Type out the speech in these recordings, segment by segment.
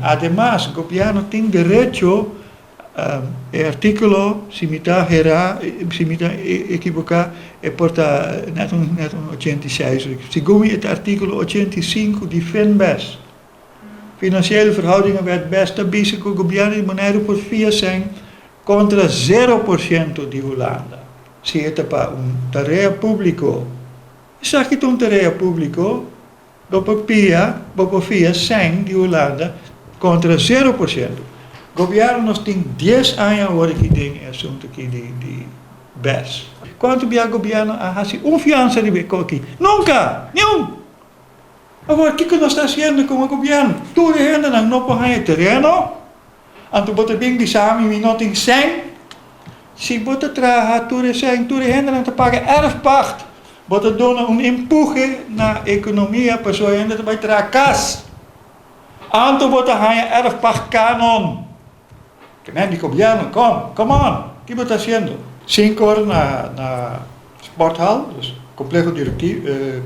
Ademas, gobièrnu tin derecho, e artíkulo, si mi ta hera, si mi ta ekivoká, e por ta net un 86. Segun e artíkulo 85 di FinBES, Financiële Verhoudingenwet BES, ta bisa ku gobièrnu di Boneiru por fia sèn kontra 0% di Hulanda. Si ta pa un tarea públiko. Esaki ta un tarea públiko, bo por pia, bo por fia sèn di Hulanda kontra 0%. Gobièrnu, nos tin 10 aña awor ku tin e asuntu aki di BES. Kuantu bia gobièrnu a hasi un fiansa di aki? Nunka! Ningun! Awor, kiko nos ta hasiendo komo gobièrnu? Tur hende no por haña tereno. Anto bo ta bin bisa mi, mi no tin sèn. Si bo ta traha tur sèn, tur hende ta paga erfpacht. Bo ta duna un empuhe na ekonomia, pasobra hende ta bai traha kas. Anto bo ta haña erfpachtcanon. Ke men di gobièrnu, come on, kiko bo ta hasiendo? 5 or na sporthal, dus kompleho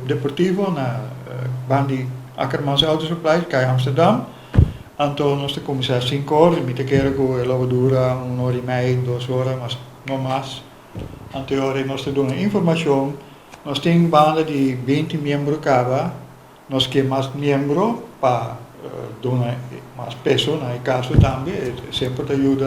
deportivo na band'i Akkermans Auto Supply, Kaya Amsterdam. Anto nos ta kuminsá 5 or, mi ta kere ku e lo dura 1 ora i mei, 2 ora, mas no mas. Anto nos ta duna informashon, nos tin banda di 20 miembro kaba, nos ke mas miembro pa duna mas peso na kaso tambe, semper ta yuda.